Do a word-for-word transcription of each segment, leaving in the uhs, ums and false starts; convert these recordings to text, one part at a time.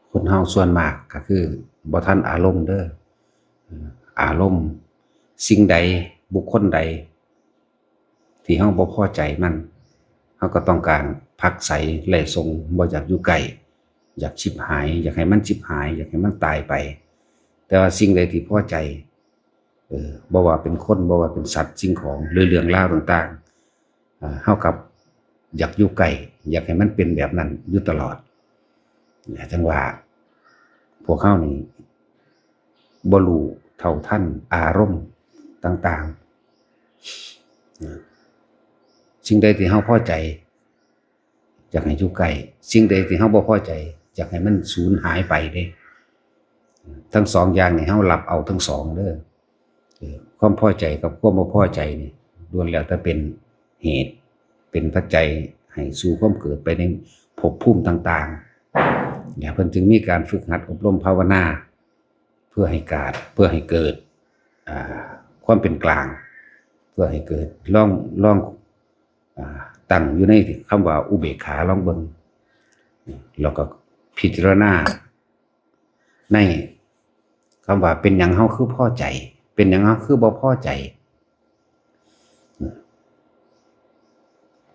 คนเฮาส่วนมากก็คือบ่ทันอารมณ์เด้อ เอ่อ อารมณ์ สิ่งใด บุคคลใด ที่เฮาบ่พอใจมัน เฮาก็ต้องการผลักไสไล่ส่ง บ่อยากอยู่ใกล้ อยากฉิบหาย อยากให้มันฉิบหาย อยากให้มันตายไป แต่ว่าสิ่งใดที่พอใจ เออ บ่ว่าเป็นคน บ่ว่าเป็นสัตว์ สิ่งของ หรือเรื่องราวต่างๆ อ่า เฮากลับอยากอยู่ใกล้ อยากให้มันเป็นแบบนั้นอยู่ตลอด จั่งว่า พวกเฮานี่บ่รู้เท่าทันอารมณ์ต่างๆ สิ่งใดที่เฮาพอใจ อยากให้อยู่ใกล้ สิ่งใดที่เฮาบ่พอใจ อยากให้มันสูญหายไปเด้ ทั้งสองอย่างนี่เฮารับเอาทั้งสองเด้อ เออ ความพอใจกับความบ่พอใจนี่ ล้วนแล้วแต่เป็นเหตุ เป็นปัจจัยให้สู่ความเกิดไปในภพภูมิต่างๆ เนี่ย เพิ่นจึงมีการฝึกหัดอบรมภาวนา เพื่อให้กาด เพื่อให้เกิด อ่า ความเป็นกลาง เพื่อให้เกิด ลอง ลอง อ่า ตั้งอยู่ในคำว่าอุเบกขาลองเบิ่ง แล้วก็พิจารณาในคำว่าเป็นหยังเฮาคือพอใจ เป็นหยังเฮาคือบ่พอใจ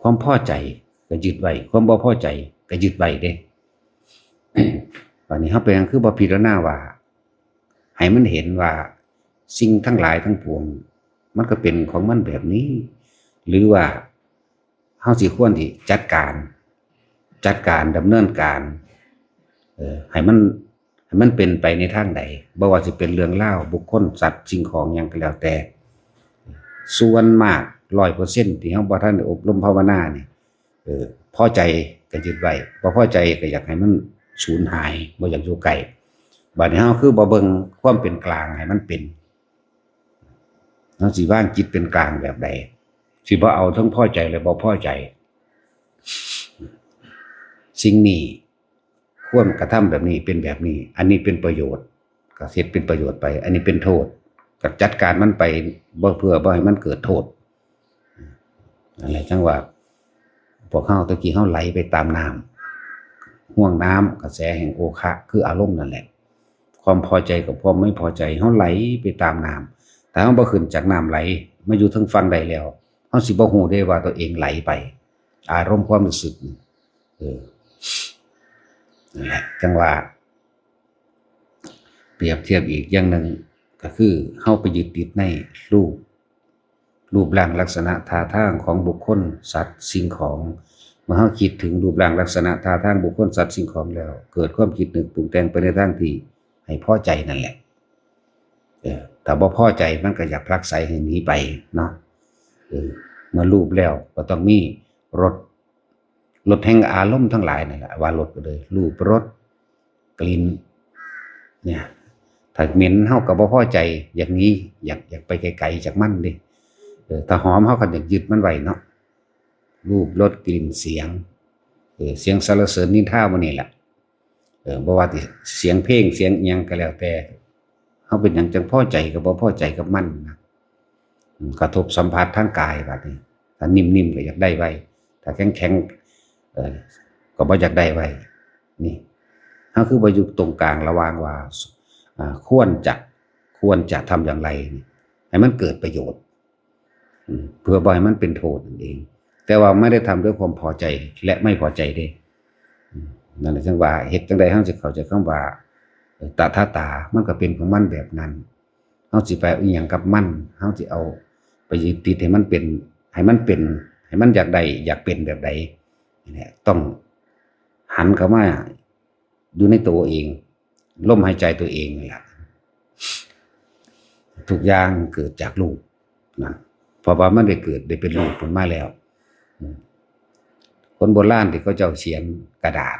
ความพอใจก็ยึดไว้ ความบ่พอใจก็ยึดไว้เด้ บัดนี้เฮาเป็นหยังคือบ่พิจารณาว่า ให้มันเห็นว่าสิ่งทั้งหลายทั้งปวง มันก็เป็นของมันแบบนี้ หรือว่าเฮาสิควรที่จัดการ จัดการดำเนินการ เอ่อ ให้มัน ให้มันเป็นไปในทางใด บ่ว่าสิเป็นเรื่องราว บุคคล สัตว์ สิ่งของหยังก็แล้วแต่ ส่วนมาก ร้อยเปอร์เซ็นต์ ที่เฮาบ่ทันได้อบรมภาวนานี่ เออ พอใจก็ยึดไว้ บ่พอใจก็อยากให้มันสูญหาย บ่อยากอยู่ใกล้ บัดนี้เฮาคือบ่เบิ่งความเป็นกลางให้มันเป็น เฮาสิวางจิตเป็นกลางแบบใด สิบ่เอาทั้งพอใจและบ่พอใจ สิ่งนี้ ควรกระทำแบบนี้ เป็นแบบนี้ อันนี้เป็นประโยชน์ ก็เฮ็ดเป็นประโยชน์ไป อันนี้เป็นโทษ ก็จัดการมันไป บ่ เพื่อบ่ให้มันเกิดโทษ นั่นแหละ จั่งว่า พวกเฮาตะกี้เฮาไหลไปตามน้ำ ห่วงน้ำ กระแสแห่งโอคะ คืออารมณ์นั่นแหละ ความพอใจกับความไม่พอใจ เฮาไหลไปตามน้ำ ถ้าเฮาบ่ขึ้นจากน้ำไหล มาอยู่เทิงฝั่งใดแล้ว เฮาสิบ่ฮู้เด้ว่าตัวเองไหลไป อารมณ์ความรู้สึก เออ นั่นแหละ จั่งว่า เปรียบเทียบอีกอย่างหนึ่ง ก็คือเฮาไปยึดติดในรูป รูปร่างลักษณะท่าทางของบุคคล สัตว์ สิ่งของ เมื่อเฮาคิดถึงรูปร่างลักษณะท่าทางบุคคล สัตว์ สิ่งของแล้ว เกิดความคิดนึกปรุงแต่งไปในทางที่ให้พอใจนั่นแหละ เออ ถ้าบ่พอใจมันก็อยากผลักไสให้หนีไปเนาะ เออ เมื่อรูปแล้วก็ต้องมีรส รสแห่งอารมณ์ทั้งหลายนั่นแหละ ว่ารสก็เลย รูป รส กลิ่น เนี่ย ถ้าเหม็นเฮาก็บ่พอใจ อยากหนี อยาก อยากไปไกลๆจากมันเด้ เออ ถ้าหอมเฮาก็อยากยึดมันไว้เนาะ รูป รส กลิ่น เสียง เออ เสียงสรรเสริญนินทาหมู่นี่แหละ เออ บ่ว่าสิเสียงเพลง เสียงอิหยังก็แล้วแต่ เฮาเป็นหยังจั่งพอใจกับบ่พอใจกับมันนะ อืม กระทบสัมผัสทางกายบัดนี้ ถ้านิ่มๆก็อยากได้ไว ถ้าแข็งๆ เอ่อ ก็บ่อยากได้ไว นี่ เฮาคือบ่อยู่ตรงกลางระหว่างว่า อ่า ควรจะ ควรจะทำอย่างไรนี่ ให้มันเกิดประโยชน์ อืม เพื่อบ่ให้มันเป็นโทษนั่นเอง แต่ว่าไม่ได้ทำด้วยความพอใจและไม่พอใจเด้ อืม นั่นแหละ จั่งว่าเฮ็ดจั่งใดเฮาสิเข้าใจคำว่า เอ่อ ตถาตา มันก็เป็นของมันแบบนั้น เฮาสิไปเอาอิหยังกับมัน เฮาสิเอาไปยึดติดให้มันเป็น ให้มันเป็น ให้มันอยากได้ อยากเป็นแบบใด นี่แหละ ต้องหันเข้ามาอยู่ในตัวเอง ลมหายใจตัวเองนี่แหละ ทุกอย่างเกิดจากรูปนะ เพราะว่ามันได้เกิดได้เป็นรูปขึ้นมาแล้ว อืม คนโบราณที่เขาเจ้าเขียนกระดาษ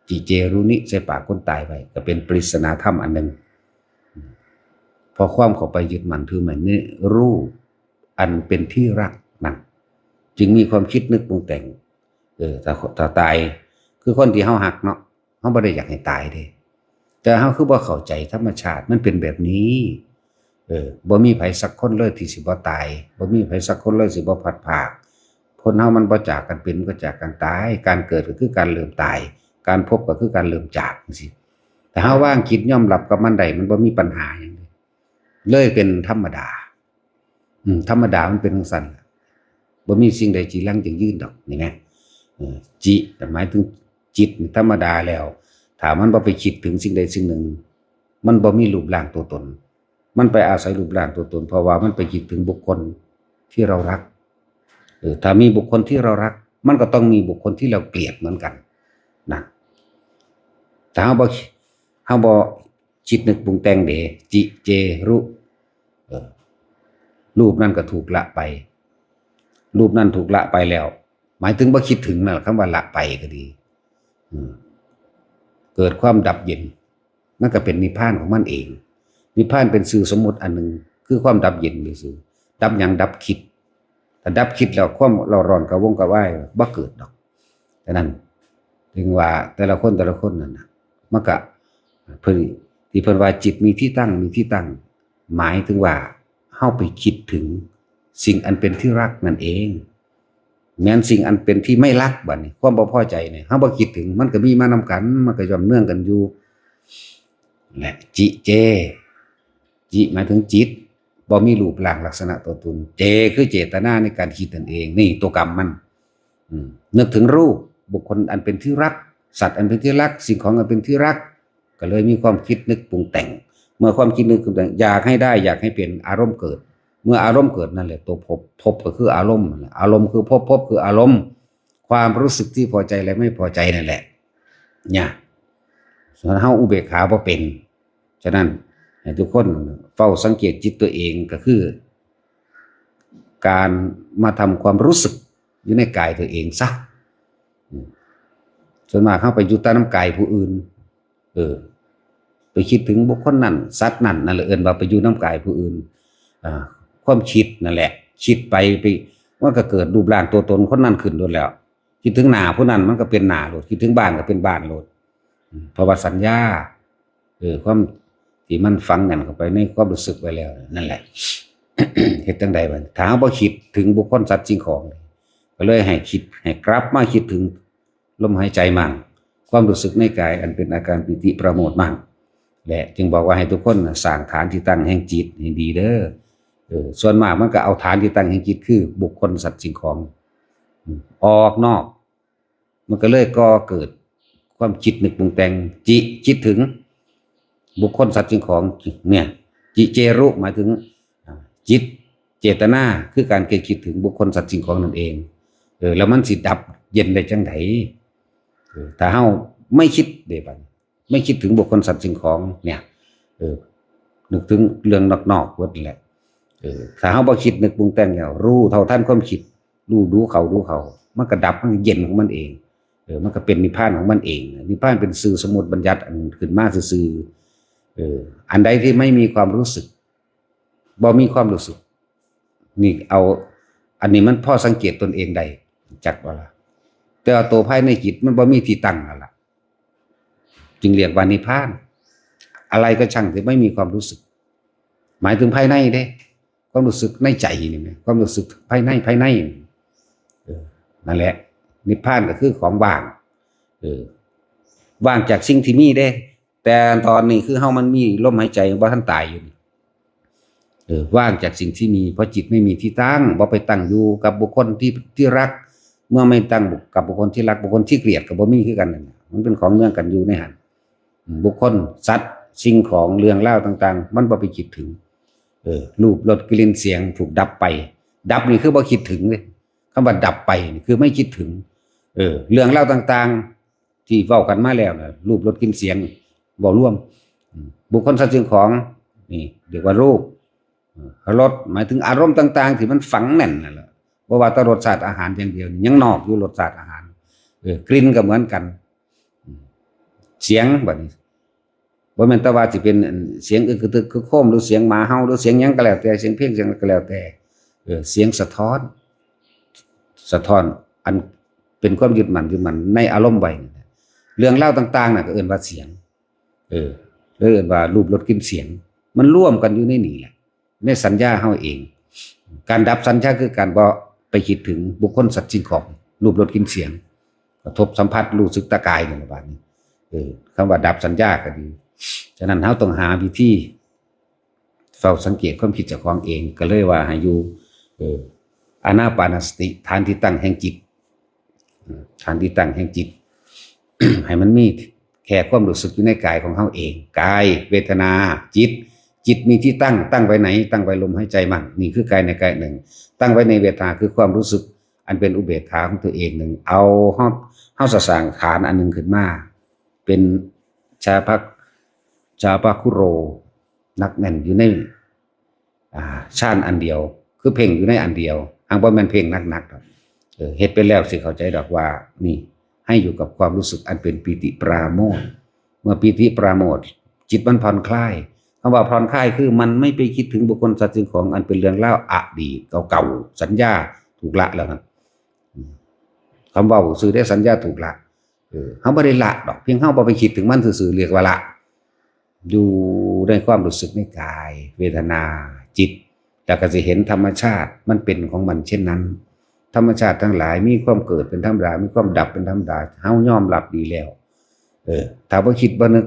จิเจรุนิ ใส่ปากคนตายไว้ ก็เป็นปริศนาธรรมอันหนึ่ง เพราะความเข้าไปยึดมั่นถือมั่นในรูปอันเป็นที่รักนั้น จึงมีความคิดนึกปรุงแต่ง เออ ถ้า ถ้าตาย คือคนที่เฮาฮักเนาะ เฮาบ่ได้อยากให้ตายเด้ แต่เฮาคือบ่เข้าใจธรรมชาติ มันเป็นแบบนี้ เออ บ่มีไผสักคนเลยที่สิบ่ตาย บ่มีไผสักคนเลยสิบ่พลัดพราก คนเฮามันบ่จากกันเป็น มันก็จากกันตาย การเกิดก็คือการเริ่มตาย การพบก็คือการเริ่มจาก จั่งซี้ ถ้าเฮาวางจิตยอมรับกับมันได้ มันบ่มีปัญหาหยังเลย เลยเป็นธรรมดา อืม ธรรมดามันเป็นจั่งซั้นล่ะ บ่มีสิ่งใดจีรังยั่งยืนดอก นี่นะ เออ จิ หมายถึงจิตนี่ธรรมดาแล้ว ถ้ามันบ่ไปคิดถึงสิ่งใดสิ่งหนึ่ง มันบ่มีรูปร่างตัวตน มันไปอาศัยรูปร่างตัวตน เพราะว่ามันไปคิดถึงบุคคลที่เรารัก เออ ถ้ามีบุคคลที่เรารัก มันก็ต้องมีบุคคลที่เราเกลียดเหมือนกัน นะ ถ้าเฮาบ่ เฮาบ่คิดนึกปรุงแต่งเด้ จิ เจ รุ เออ รูปนั่นก็ถูกละไป รูปนั่นถูกละไปแล้ว หมายถึงบ่คิดถึงนั่นแหละ คำว่าละไปก็ดี อืม เกิดความดับเย็น มันก็เป็นนิพพานของมันเอง นิพพานเป็นชื่อสมมุติอันหนึ่ง คือความดับเย็นซื่อๆ ดับหยัง ดับคิด ถ้าดับคิดแล้ว ความเร่าร้อนกระวนกระวายบ่เกิดดอก ฉะนั้น ถึงว่าแต่ละคนแต่ละคนนั่นน่ะ มันก็ เพิ่น ที่เพิ่นว่าจิตมีที่ตั้ง มีที่ตั้ง หมายถึงว่าเฮาไปคิดถึงสิ่งอันเป็นที่รักนั่นเอง แม้นสิ่งอันเป็นที่ไม่รัก บัดนี้ความบ่พอใจเนี่ย เฮาบ่คิดถึง มันก็มีมานำกัน มันก็ย่อมเนื่องกันอยู่ และจิ เจ จิ หมายถึงจิต บ่มีรูปร่างลักษณะตัวตน เจ คือเจตนาในการคิดนั่นเอง นี่ตัวกรรมมัน อืม นึกถึงรูป บุคคลอันเป็นที่รัก สัตว์อันเป็นที่รัก สิ่งของอันเป็นที่รัก ก็เลยมีความคิดนึกปรุงแต่ง เมื่อความคิดนึกปรุงแต่ง อยากให้ได้ อยากให้เป็น อารมณ์เกิด เมื่ออารมณ์เกิดนั่นแหละตัวภพ ภพก็คืออารมณ์นั่นแหละ อารมณ์คือภพ ภพคืออารมณ์ ความรู้สึกที่พอใจและไม่พอใจนั่นแหละ เนี่ย ส่วนเฮาอุเบกขาบ่เป็น ฉะนั้นให้ทุกคนเฝ้าสังเกตจิตตัวเองก็คือ การมาทำความรู้สึกอยู่ในกายตัวเองซะ อืม ส่วนมากเฮาไปอยู่แต่นำกายผู้อื่น เออ ไปคิดถึงบุคคลนั้น สัตว์นั้น นั่นแหละเอิ้นว่าไปอยู่นำกายผู้อื่น อ่า ความคิดนั่นแหละ คิดไป ไป มันก็เกิดรูปร่างตัวตนคนนั้นขึ้นโลดแล้ว คิดถึงหน้าผู้นั้น มันก็เป็นหน้าโลด คิดถึงบ้านก็เป็นบ้านโลด อืม เพราะว่าสัญญา เออ ความที่มันฝังแน่นเข้าไปในความรู้สึกไว้แล้ว นั่นแหละ เฮ็ดจั่งใดบัดนี้ ถ้าเฮาบ่คิดถึงบุคคลสัตว์สิ่งของ ก็เลยให้คิด ให้กลับมาคิดถึงลมหายใจมั่ง ความรู้สึกในกายอันเป็นอาการปีติปราโมทย์มั่ง และจึงบอกว่าให้ทุกคนน่ะสร้างฐานที่ตั้งแห่งจิตให้ดีเด้อ เออ ส่วนมากมันก็เอาฐานที่ตั้งแห่งจิตคือบุคคลสัตว์สิ่งของ อืม ออกนอก มันก็เลยก่อเกิดความคิดนึกปรุงแต่ง จิ คิดถึงบุคคลสัตว์สิ่งของ เนี่ย จิ เจ รุ หมายถึง อ่า จิต เจตนา คือการคิดถึงบุคคลสัตว์สิ่งของนั่นเอง เออ แล้วมันสิดับเย็นได้จั่งใด เออ ถ้าเฮาไม่คิดเด้บัดนี้ ไม่คิดถึงบุคคลสัตว์สิ่งของเนี่ย เออ นึกถึงเรื่องนอกๆเบิดนั่นแหละ เออ ถ้าเฮาบ่คิดนึกปรุงแต่งแล้ว รู้เท่าทันความคิด รู้ดูเข้าดูเข้า มันก็ดับ มันก็เย็นของมันเอง เออ มันก็เป็นนิพพานของมันเอง นิพพานเป็นชื่อสมมุติบัญญัติอันขึ้นมาซื่อๆ เออ อันใดที่ไม่มีความรู้สึก บ่มีความรู้สึก นี่เอา อันนี้มันพอสังเกตตนเองได้ จักบ่ล่ะ แต่ว่าตัวภายในจิตมันบ่มีที่ตั้งนั่นล่ะ จึงเรียกว่านิพพาน อะไรก็ช่างที่ไม่มีความรู้สึก หมายถึงภายในเด้ ความรู้สึกในใจนี่แหม ความรู้สึกภายใน ภายใน เออ นั่นแหละ นิพพานก็คือของว่าง เออ ว่างจากสิ่งที่มีเด้ แต่ตอนนี้คือเฮามันมีลมหายใจบ่ทันตายอยู่นี่ เออ ว่างจากสิ่งที่มี เพราะจิตไม่มีที่ตั้ง บ่ไปตั้งอยู่กับบุคคลที่ ที่รัก เมื่อไม่ตั้งกับบุคคลที่รัก บุคคลที่เกลียดก็บ่มีคือกันนั่นน่ะ มันเป็นของเนื่องกันอยู่ในหั่น อืม บุคคล สัตว์ สิ่งของ เรื่องราวต่างๆ มันบ่ไปคิดถึง เออ รูป รส กลิ่น เสียง ถูกดับไป ดับนี่คือบ่คิดถึงเลย คำว่าดับไปนี่คือไม่คิดถึง เออ เรื่องราวต่างๆ ที่เว้ากันมาแล้วน่ะ รูป รส กลิ่น เสียง เว้ารวม อืม บุคคล สัตว์ สิ่งของ นี่เรียกว่ารูป เออ รส หมายถึงอารมณ์ต่างๆ ที่มันฝังแน่นนั่นแหละ บ่ว่าแต่รสชาติอาหารอย่างเดียวนี่ยังนอกอยู่รสชาติอาหาร เออ กลิ่นก็เหมือนกัน อืม เสียงบัดนี้ บ่แม่นแต่ว่าสิเป็นอันเสียงอึกกระทึกคึกโครม หรือเสียงหมาเห่า หรือเสียงหยังก็แล้วแต่ เสียงเพลงเสียงก็แล้วแต่ เออ เสียงสะท้อน สะท้อนอันเป็นความยึดมั่น ยึดมั่นในอารมณ์ไว้นั่นแหละ เรื่องราวต่างๆ น่ะก็เอิ้นว่าเสียง เออ เอิ้นว่ารูป รส กลิ่น เสียง มันรวมกันอยู่ในนี่แหละ ในสัญญาเฮาเอง การดับสัญญาคือการบ่ไปคิดถึงบุคคล สัตว์ สิ่งของ รูป รส กลิ่น เสียง กระทบสัมผัส รู้สึกตะกายนั่นแหละ บาดนี้ เออ คำว่าดับสัญญาก็ดี ฉะนั้นเราต้องหาวิธีเฝ้าสังเกตความคิดเจ้าของเอง ก็เลยว่าให้อยู่ เออ อานาปานสติ ฐานที่ตั้งแห่งจิต อืม ฐานที่ตั้งแห่งจิต ให้มันมีแค่ความรู้สึกอยู่ในกายของเราเอง กาย เวทนา จิต จิตมีที่ตั้ง ตั้งไว้ไหน ตั้งไว้ลมหายใจมั่ง นี่คือกายในกายหนึ่ง ตั้งไว้ในเวทนาคือความรู้สึก อันเป็นอุเบกขาของตัวเองหนึ่ง เอาเรา เราสร้างฐานอันหนึ่งขึ้นมา เป็นชาพัก ชาพักคุโร หนักแน่นอยู่ใน อ่า ฌานอันเดียว คือเพ่งอยู่ในอันเดียว หากบ่แม่นเพ่งหนักๆดอก เออ เฮ็ดไปแล้วสิเข้าใจดอกว่า นี่ ให้อยู่กับความรู้สึกอันเป็นปีติปราโมทย์ เมื่อปีติปราโมทย์ จิตมันผ่อนคลาย คำว่าผ่อนคลายคือมันไม่ไปคิดถึงบุคคลสัตว์สิ่งของอันเป็นเรื่องราวอดีตเก่าๆ สัญญาถูกละแล้วนะ อืม คำเว้าซื่อเด้ สัญญาถูกละ เออ เราบ่ได้ละดอก เพียงเราบ่ไปคิดถึงมันซื่อๆ เรียกว่าละ อยู่ในความรู้สึกในกาย เวทนา จิต แล้วก็สิเห็นธรรมชาติมันเป็นของมันเช่นนั้น ธรรมชาติทั้งหลายมีความเกิดเป็นธรรมดา มีความดับเป็นธรรมดา เรายอมรับดีแล้ว เออ ถ้าบ่คิดบ่นึก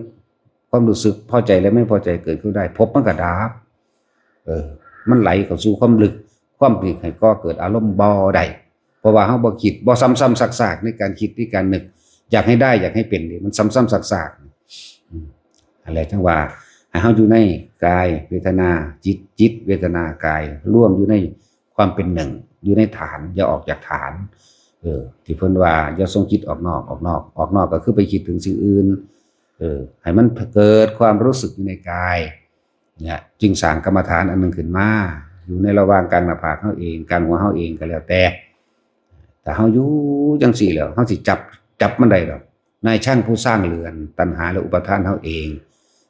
ความรู้สึกพอใจและไม่พอใจเกิดขึ้นได้ ภพมันก็ดับ เออ มันไหลเข้าสู่ความลึก ความลึกให้ก่อเกิดอารมณ์บ่ได้ เพราะว่าเราบ่คิด บ่ซ้ำๆซากๆในการคิด ในการนึก อยากให้ได้ อยากให้เป็นนี่ มันซ้ำๆซากๆ อืม อันแหละจั่งว่า ให้เราอยู่ในกาย เวทนา จิต จิต เวทนา กาย รวมอยู่ในความเป็นหนึ่ง อยู่ในฐาน อย่าออกจากฐาน เออ ที่เพิ่นว่า อย่าส่งจิตออกนอก ออกนอก ออกนอกก็คือไปคิดถึงสิ่งอื่น เออ ให้มันเกิดความรู้สึกอยู่ในกาย เนี่ย จึงสร้างกรรมฐานอันหนึ่งขึ้นมา อยู่ในระหว่างกลางหน้าผากเราเอง กลางหัวเราเองก็แล้วแต่ ถ้าเราอยู่จั่งซี้แล้ว เราสิจับ จับมันได้ดอก นายช่างผู้สร้างเรือน ตัณหาและอุปาทานเราเอง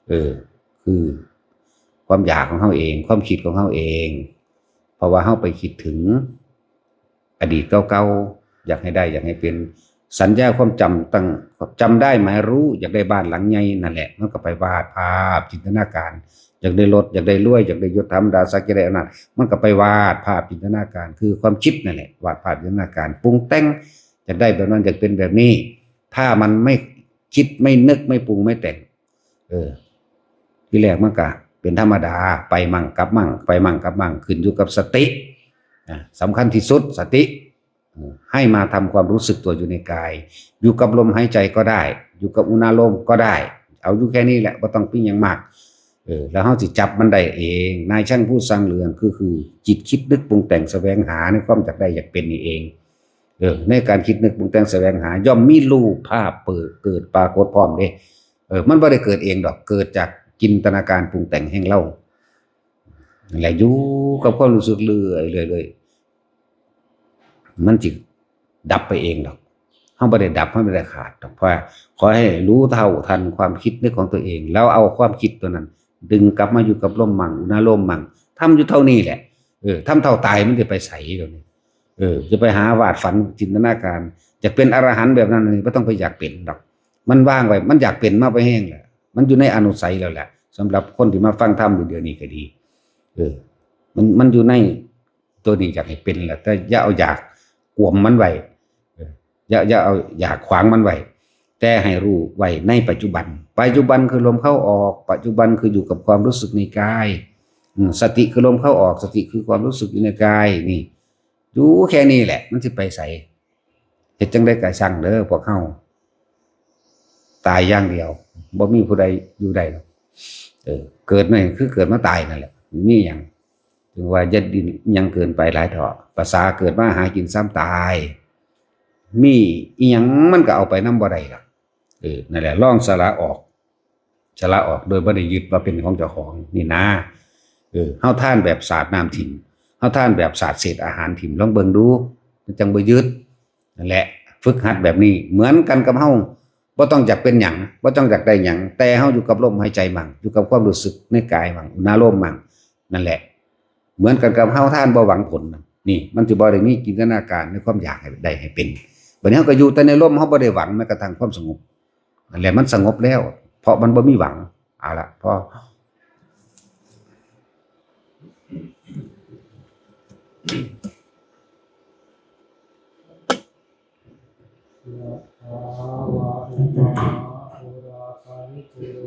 เออ คือความอยากของเราเอง ความคิดของเราเอง เพราะว่าเราไปคิดถึง อดีตเก่าๆ อยากให้ได้ อยากให้เป็น สัญญาความจำตั้ง จำได้หมายรู้ อยากได้บ้านหลังใหญ่นั่นแหละ มันก็ไปวาดภาพจินตนาการ อยากได้รถ อยากได้รวย อยากได้ยศถาบรรดาศักดิ์ อยากได้อำนาจ มันก็ไปวาดภาพจินตนาการ คือความคิดนั่นแหละ วาดภาพจินตนาการ ปรุงแต่ง อยากได้แบบนั้น อยากเป็นแบบนี้ ถ้ามันไม่คิด ไม่นึก ไม่ปรุง ไม่แต่ง เออ ทีแรกมันก็เป็นธรรมดา ไปมั่งกลับมั่ง ไปมั่งกลับมั่ง ขึ้นอยู่กับสติ อ่ะ สำคัญที่สุดสติ เออ ให้มาทำความรู้สึกตัวอยู่ในกาย อยู่กับลมหายใจก็ได้ อยู่กับอุณาโลมก็ได้ เอาอยู่แค่นี้แหละ บ่ต้องปิ้งหยังมาก เออ แล้วเราสิจับมันได้เอง นายช่างผู้สร้างเรือนคือ คือจิตคิดนึกปรุงแต่งแสวงหาในความอยากได้อยากเป็นนี่เอง เออ ในการคิดนึกปรุงแต่งแสวงหา ย่อมมีรูปภาพเปิด เกิดปรากฏพร้อมเด้ เออ มันบ่ได้เกิดเองดอก เกิดจากจินตนาการปรุงแต่งแห่งเรา นั่นแหละ อยู่กับความรู้สึกเรื่อยๆ เรื่อยๆ มันสิดับไปเองดอก เราบ่ได้ดับ เราบ่ได้ขาดดอก เพราะว่าขอให้รู้เท่าทันความคิดนึกของตัวเอง แล้วเอาความคิดตัวนั้น ดึงกลับมาอยู่กับลมมั่ง อุณาโลมมั่ง ทำอยู่เท่านี้แหละ เออ ทำเท่าตาย มันจะไปไสเดี๋ยวนี้ เออ จะไปหาวาดฝันจินตนาการ อยากเป็นอรหันต์แบบนั้นนี่ บ่ต้องไปอยากเป็นดอก มันวางไว้ มันอยากเป็นมาไปแห้งแหละ มันอยู่ในอนุสัยแล้วแหละ สำหรับคนที่มาฟังธรรมอยู่เดี๋ยวนี้ก็ดี เออ มัน มันอยู่ในตัวนี้อยากให้เป็นแหละ แต่อย่าเอาอยากกวมมันไว้ เออ อย่า อย่าเอาอยากขวางมันไว้ แต่ให้รู้ไว้ในปัจจุบัน ปัจจุบันคือลมเข้าออก ปัจจุบันคืออยู่กับความรู้สึกในกาย อืม สติคือลมเข้าออก สติคือความรู้สึกอยู่ในกาย นี่ อยู่แค่นี้แหละ มันสิไปไส เฮ็ดจั่งใดก็ช่างเด้อพวกเฮา ตายอย่างเดียว บ่มีผู้ใดอยู่ได้ดอก เออ เกิดมาคือเกิดมาตายนั่นแหละ มีหยัง ถึงว่าอย่าดิ้นหยังเกินไปหลายเถาะ ภาษาเกิดมาหากินซ้ำตาย มีอีหยังมันก็เอาไปนำบ่ได้ดอก เออ นั่นแหละ ลองสละออก สละออกโดยบ่ได้ยึดว่าเป็นของเจ้าของนี่นะ เออ เฮาทานแบบสาดน้ำถิ่ม เฮาทานแบบสาดเศษอาหารถิ่ม ลองเบิ่งดู มันจั่งบ่ยึด นั่นแหละ ฝึกหัดแบบนี้ เหมือนกันกับเฮา บ่ต้องอยากเป็นหยัง บ่ต้องอยากได้หยัง แต่เฮาอยู่กับลมหายใจมั่ง อยู่กับความรู้สึกในกายมั่ง อุณาโลมมั่ง นั่นแหละ เหมือนกันกับเฮาทานบ่หวังผลน่ะ นี่ มันสิบ่ได้มีจินตนาการในความอยากให้ได้ให้เป็น บัดนี้เฮาก็อยู่แต่ในลม เฮาบ่ได้หวังแม้กระทั่งความสงบ นั่นแหละ มันสงบแล้ว เพราะมันบ่มีหวัง เอาละ พอ ยะถาวาริวาหาปูราปาริปูเร